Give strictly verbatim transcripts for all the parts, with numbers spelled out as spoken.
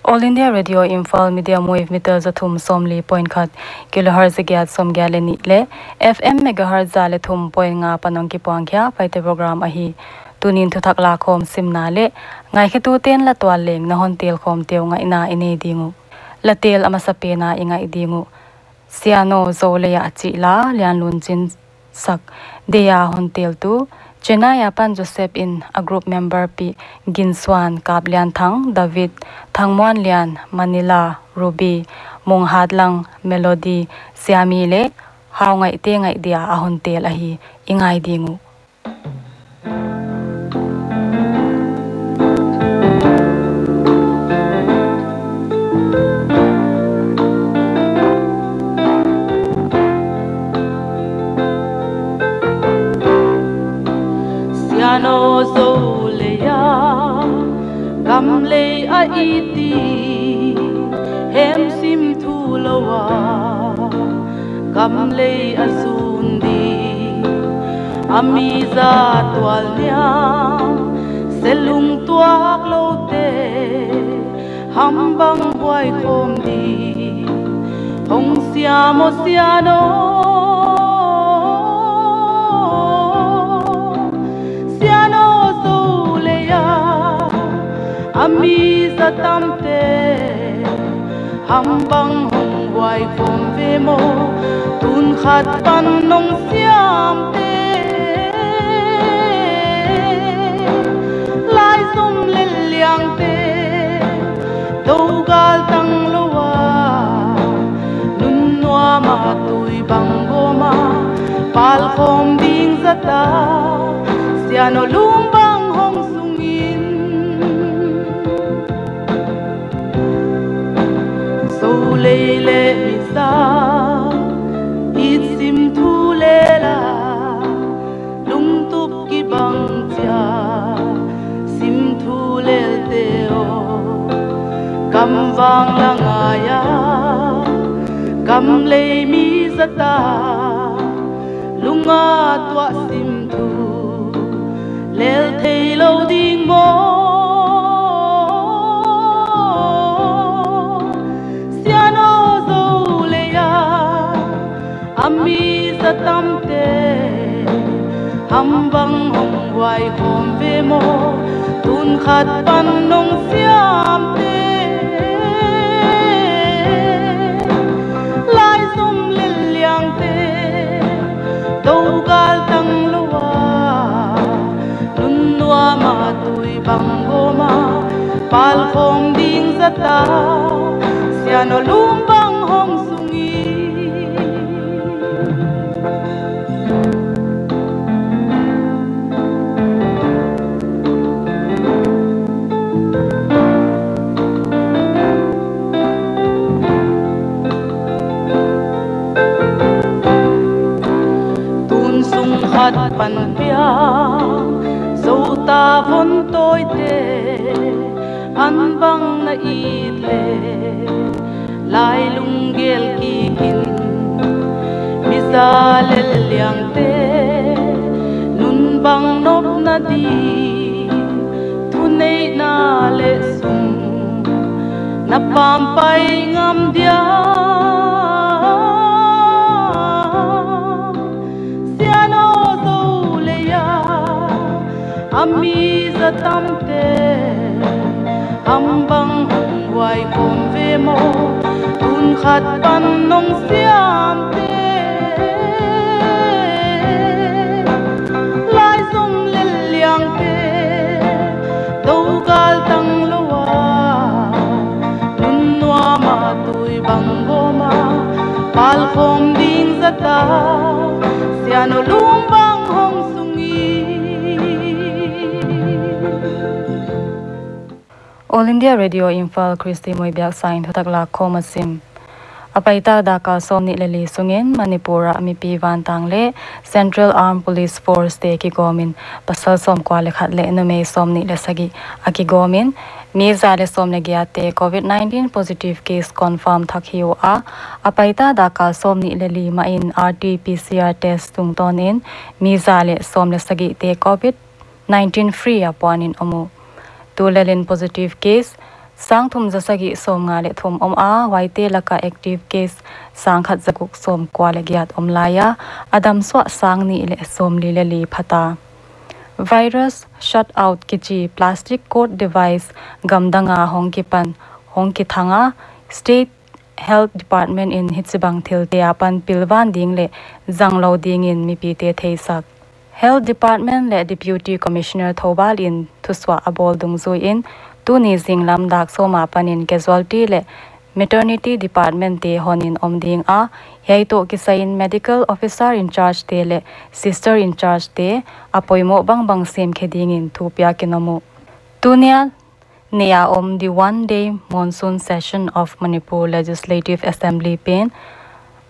All India Radio Imphal medium wave meter zathum sawmli point khat, kilohertz zagiat sawmgiat leh nih leh F M megahertz za leh thum point nga apan hong kipuang khia Paite program ahi. Tunin thuthak lakhawm simna leh ngaikhetute'n la tual leng na hon tel khawmte uh ngaihna i nei ding uh. La tel a masapen a i ngaih ding uh Siano Zo Lei A chih la Lianlunchin sak deih a hon teltu, Chennai apan Joseph in a group member pi Ginsuan, Kaplianthang, David, Thangmuanlian, Manila, Ruby, Munghatlang, Melody, Siami leh Haungaihte ngaih dia a hon tel ahi, i ngai ding uh. Siano Zo Lei a, gam lei a i ti, hem sim thu lou a, gam lei a zun di, a mi za tual niam, selung tuak lou te, ham bang huai khawm di, hong siam aw Siano. Siano Zo Lei a, a mi za tamte, ham bang hong huai khawm ve maw, tun khat pan nong siam te. Lai zom lel liang te, tou gal tang lou a, nun nuam a tui bang gawm a, pal khawm ding zat a, Siano lung bang hong sung in. Zo lei leh mi za, it sim thu lel a, lungtup kibang chia, sim thu lel te aw, gam vang la ngai a, gam lei mi zat a, lung a tuah sim thu lel thei lou ding maw. Siano Zo Lei a, a mi za tamte, ham bang hong huai khawm ve maw, tun khat pan nong siam te. Lai zom lel liang te, tou gal tang lou a, nun nuam a tui bang gawm a, pal khawm ding zat a, Siano lung bang hong sung in. Tun sung khat pan piang, Zo ta von tawite, an bang na it le, lai lunggel kik in, mi za lel liang te, nun bang nopna di, thuneihna leh sum, na pampai ngam dia. Siano Zo Lei a, a mi za tamte, ham bang hong huai khawm ve maw, tun khat pan nong siam te. Lai zom lel liang te, tou gal tang lou a, nun nuam a tui bang gawm a, pal khawm ding zat a, Siano lung bang hong sung in. All India Radio Imphal, Christy Moibiak sang in thuthak lak khawm a sim. A paita dakkal sawmnih leh li sungin Manipur a mipi vantang leh Central Armed Police Force te kigawm in pasal sawmkua leh khat leh numei sawmnih leh sagih a kigawm in Mi za leh sawm leh giat te COVID nineteen positive case confirm thak hi ua, a paita dakkal sawmnih leh li mah in R T P C R test tungtawn in mi za leh sawm leh sagih te COVID nineteen free a puan in om uh. Tulel in positive case sang thum za sagih sawmnga leh thum om a, huaite laka active case sang khat za guk sawmkua leh giat om lai a, a damsuah sang nih leh sawmli leh li pha ta. Virus shut out kichi plastic coat device gamdang a hong kipan, hong kithang a, State Health Department in hichibang thilte apan pilvan ding leh zanglou dingin mipite theisak. Health Department leh Deputy Commissioner Thoubal in thusuah a bawl dungzui in, tuni zinglam dak sawm apan in casualty leh maternity department te hon in om ding a, hiai toh kisai in medical officer in charge te leh sister in charge te a poimoh bangbang sem khe dingin thu piak in om uh. Tuni a neih a om the one day monsoon session of Manipur Legislative Assembly pen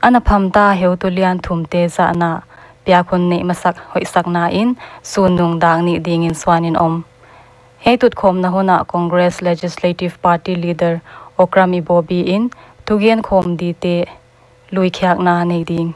ana pham ta heutu lian thum te zahna piak hun neih masak hoihsakna in sun nung dak nih dingin suan in om. Hiai tutkhawmna hun ah Congress Legislative Party Leader Okram Ibobi in thugen khawm dite lui khiakna nei ding.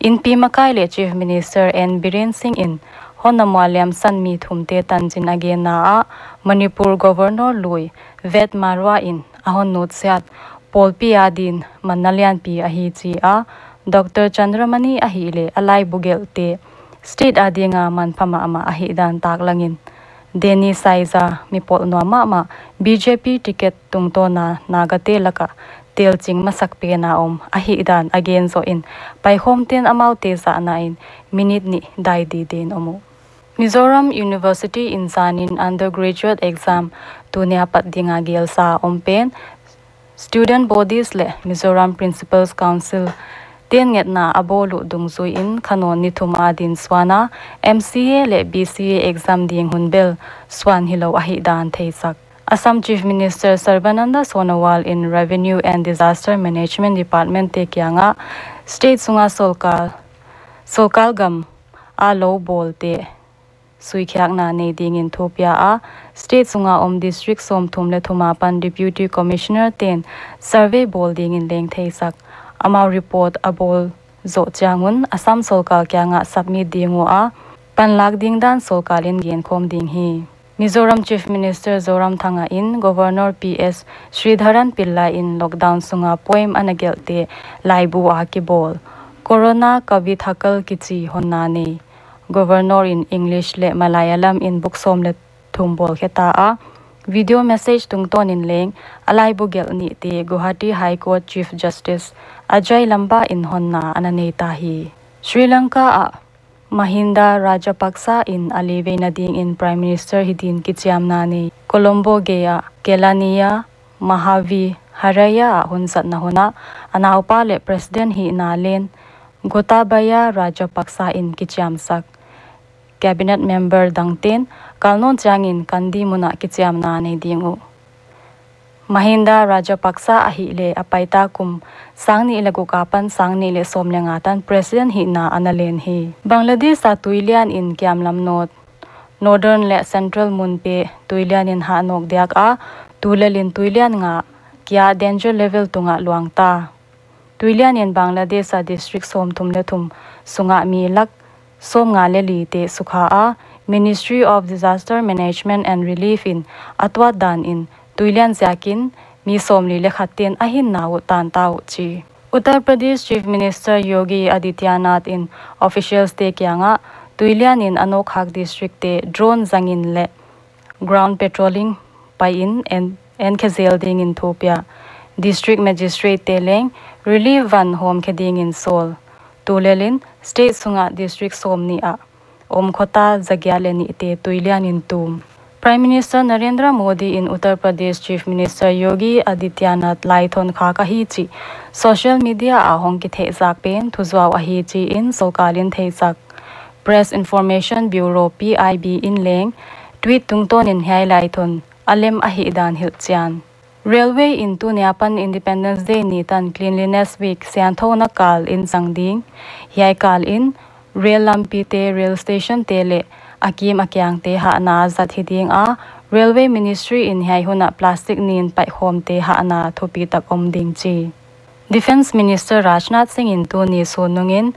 Inpi makai leh Chief Minister N Biren Singh in honna mualliam san mi thumte tanzin a genna ah Manipur Governor lui Ved Marwah in a hon nutsiat pawlpi adin manna lianpi ahi chi a, Doctor Chandramani ahihleh a laibu gelhte state adinga manpha mahmah ahihdan taklang in, Deni Saija, mi pawl nuam mahmah, B J P ticket tungtawna Nagate laka telching masak pena om ahihdan a gen zoh in, paikhawmten amaute zahna in minute nih dai diden om uh. Mizoram University in zanin undergraduate exam tuni a pat dinga gelsa om pen student bodies leh Mizoram Principals Council ten ngetna a bawl uh dungzui in khanawn ni thum adin suana M C A leh B C A exam ding hun bel suan hilou ahihdan theisak. Assam Chief Minister Sarbananda Sonowal in Revenue and Disaster Management Department te kianga state sunga sorkar, sorkar gam a lou bawlte suikhiakna nei dingin thu pia a, state sunga om district sawmthum leh thum apan Deputy Commissioner ten survey bawl dingin leng theisak. Amau report a bawl zoh chiang un Assam sorkar kianga submit ding ua, panlak ding dan sorkar in genkhawm ding hi. Mizoram Chief Minister Zoramthanga in Governor P S Sridharan Pillai in lockdown sunga poem ana gelhte laibu a kibawl Corona Kavithakal kichi honna nei. Governor in English leh Malayalam in book sawm leh thum bawl khe ta a, video message tungtawn in leng a laibu gelh nihte Guwahati High Court Chief Justice Ajay Lamba in honna ana nei ta hi. Sri Lanka ah Mahinda Rajapaksa in a li veina dingin Prime Minister hi din kichiamna nei. Colombo gei ah Kelaniya Mahaviharaya ah hun zatna hun ah a naupa leh President hihna len Gotabaya Rajapaksa in kichiamsak. Cabinet member dangten kal nawn chiangin Kandy mun ah kichiamna nei ding uh. Mahinda Rajapaksa ahihleh a paita kum sang nih leh guk apan sang nih leh sawm leh nga tan President hihna ana len hi. Bangladesh a tuilian in kiamlam nawt, Northern leh Central mun pen tuilian in hah nawk diak a, tulel in tuilian nga kia danger level tungah luang ta. Tuilian in Bangladesh a district sawmthum leh thum sunga mi lak sawmnga leh lite sukha a, Ministry of Disaster Management and Relief in a tuat dan in tuilian ziakin mi sawmli leh khat ten a hinna uh tan ta uh chi. Uttar Pradesh Chief Minister Yogi Adityanath in officials te kiangah tuilian in a nawkkhak district te drone zangin leh ground patrolling pai in en, enkhe zel dingin thu pia. District Magistrate te leng relief van hawmkhe dingin sawl. Tulel in state sunga district sawmnih ah om khota zagiat leh nihte tuilian in tum. Prime Minister Narendra Modi in Uttar Pradesh Chief Minister Yogi Adityanath laithon khak ahi chih social media ah hong kitheihzak pen thuzuau ahi chi in sorkar in theisak. Press Information Bureau, P I B in leng tweet tungtawn in hiai laithon a lem ahihdan hilhchian. Railway in tuni apan Independence Day ni tan Cleanliness Week siangthouna kal in zang ding. Hiai kal in rail lampite, rail station te leh a kim a kiangte hahna zat hi ding a, Railway Ministry in hiai hun ah plastic nin paihkhawmte hahna thupitak om ding chi. Defence Minister Rajnath Singh in tuni sun nungin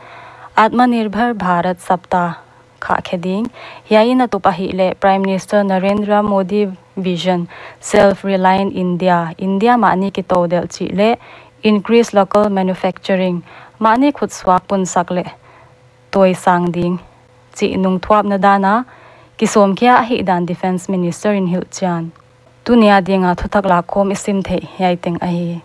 Atmanirbhar Bharat Saptah khahkhe ding. Hiai in a tup ahihleh Prime Minister Narendra Modi Vision, Self-Reliant India, India mahni kitoudelh chih leh increase local manufacturing, mahni khutsuak punsak leh tawisang ding chih nungthuapna dan a kisawmkhia ahihdan Defence Minister in hilhchian. Tuni a dinga thuthak lakkhawm i sim theih hiai teng ahi.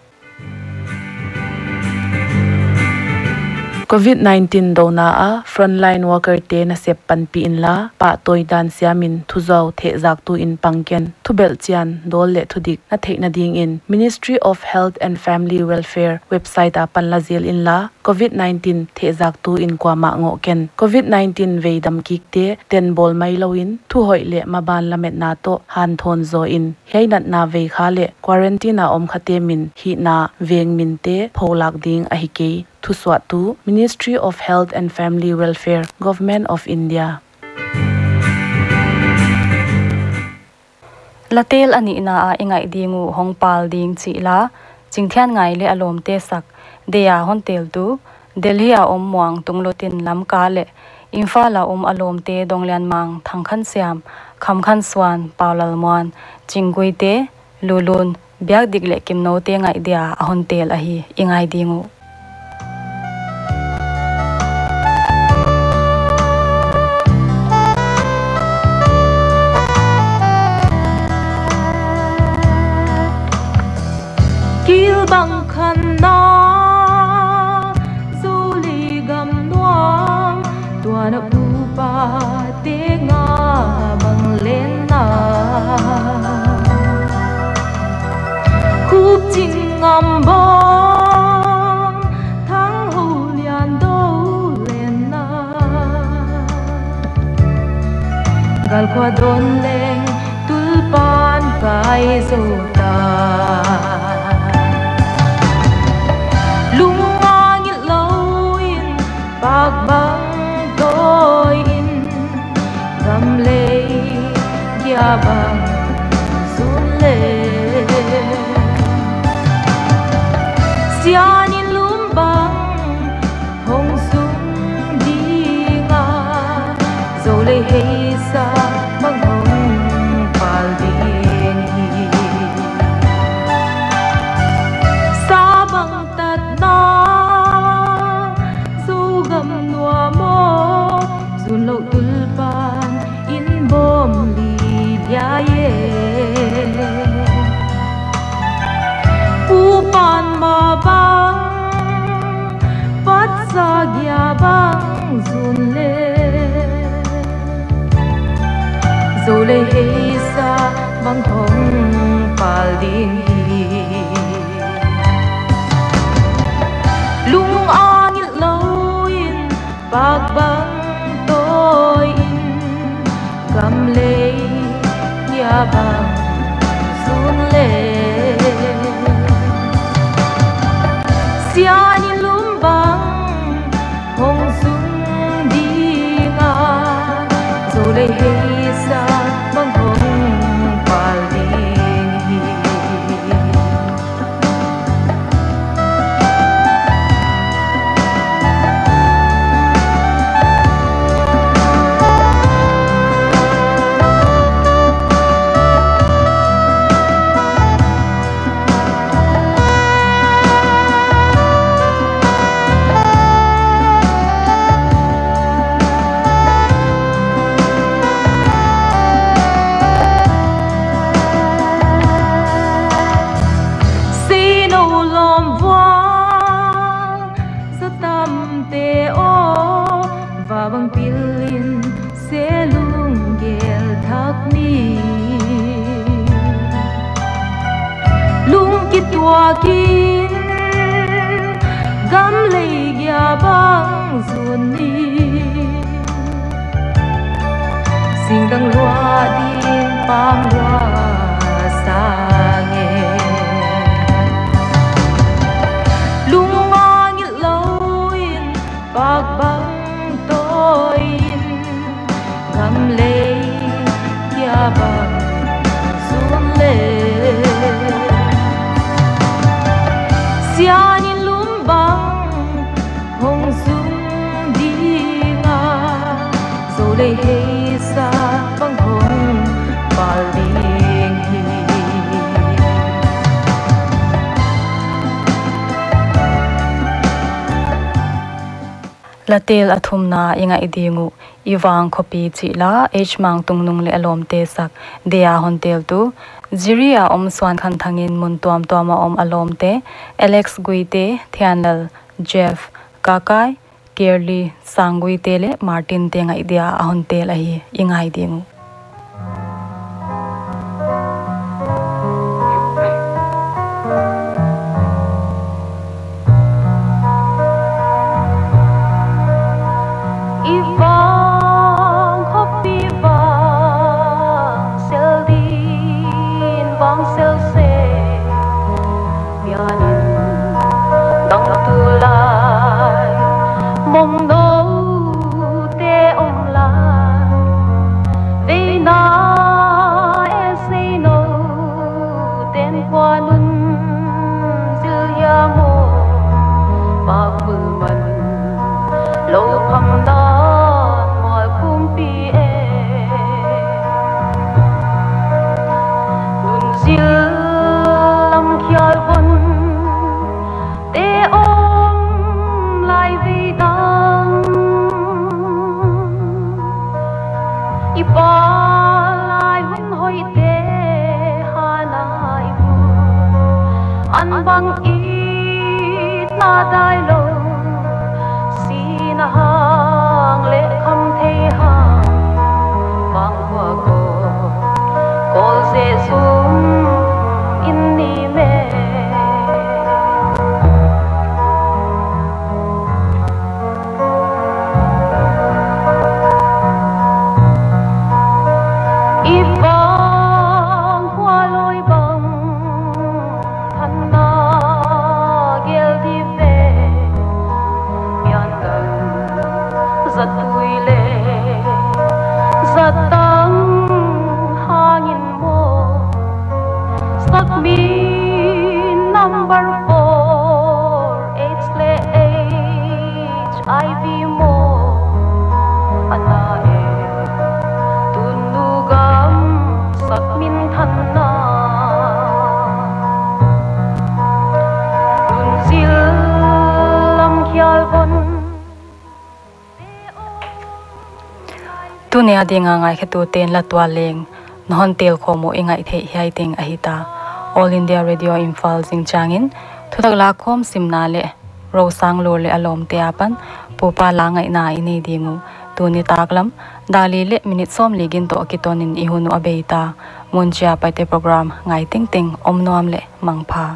Covid nineteen douna a frontline workerte nasep panpih inla, pahtawi dan siamin thuzau thehzaktu in pang ken. Thubelhchian, dawl leh thudik na theihna dingin Ministry of Health and Family Welfare website a pan la zel inla, Covid nineteen thehzaktu in kuamah ngoh ken. Covid nineteen veidam kikte tenbawl mailouin, thuhoih leh maban lametna toh hanthawn zawin, hiai natna veikha leh quarantine a omkhate min hihna veng minte pholak ding ahi kei. Thusuahtu, Ministry of Health and Family Welfare, Government of India. Latel a nihna a i ngaih ding uh hong pal ding chih la, Chingthian Ngai leh a lawmte sak, Deih a hon teltu, Delhi a om Muang Tunglut in Lamka leh Imphal a om a lawmte Donglianmang, Thangkhansiam, Khamkhansuan, Paulalmuan, Chingguite, Lulun, Biakdik leh Kimnote ngaih dia a hon tel ahi, i ngai ding uh. Kil bang khanna, Zo leh gam nuam, tuana pupa te nga bang lenna. Khup Ching Ngam Bawm, Thang Ho Lian Dou lenna. Galkhua Don Leng, Tulpan kai zo ta. Lung a ngilh louin, pak bang tawiin, gam leh gia bang zun leh. Sian in lum bang hong sung ding a, Zo leh heisa bang hong pal ding hi. Sa bang tatna, Zogam nuam aw, zunlouh tulpan in bawm li liai e. Pupan ma bang, patsa gia bang zun leh, Zo leh heisa bang hong pal ding hi. Lung a ngilh louin, pak bang tawiin, gam leh gia bang zun leh. Sian in lum bang hong sung ding a, Zo leh heisa bang hong pal ding hi. Seinou lawm vual, za tamte aw, va bang pilin, se lunggel thak ni. Lungkituakin, gam leh gia bang zun ni. Singdang lua ding pang lua sang e. Lung a ngilh louin, pak bang tawiin, gam leh gia bang Hei sa bang hong pal ding hi. La tel a thumna i ngaih ding uh, I Vang Khawpi chih la, H Mangtungnung leh a lawmte sak, dia hon teltu, Ziri a om Suankhanthang in mun tuamtuam a om a lawmte, Alex Guite, Thianlal, Jeff, Kakai, Kerli, Sangguite leh Martin te ngaih dia a hon tel ahi, i ngai ding uh. I vang khawpi vang sel din vang sel se. Pianin dang tulai mong noute om lai. Veina e sei nouten kua nun zil hiam aw. Pakbul man lo phang dan mual kumpi e. Nun zil lam khial von te om lai vei dang. I pa lai hun hoihte hana i bu. An bang i na dai lo. Sina hang leh kham thei hang. Bang khua ko. Kol se sum in ni me. I vang khua loi bang thanna gel di ve. Pian dang zatui leh zatang hangin maw. Sakmin number four, AIDS leh HIV maw. Ana e, tunu gam sakmin thanna. Nun zil lam khial von. Tuni a dinga ngaikhetute'n la tual leng, na hon tel khawm uh i ngaih theih hiai teng ahi ta. All India Radio Imphal zingchiangin, thutak lakhawm simna leh Rosang Lur leh a lawmte apan, pupa la ngaihna i nei ding uh. Tuni taklam, dak li leh minute sawmli gin toh kitonin i hun uh a bei ta. Mun chiah Paite program ngai tengteng om nuam leh mangpha.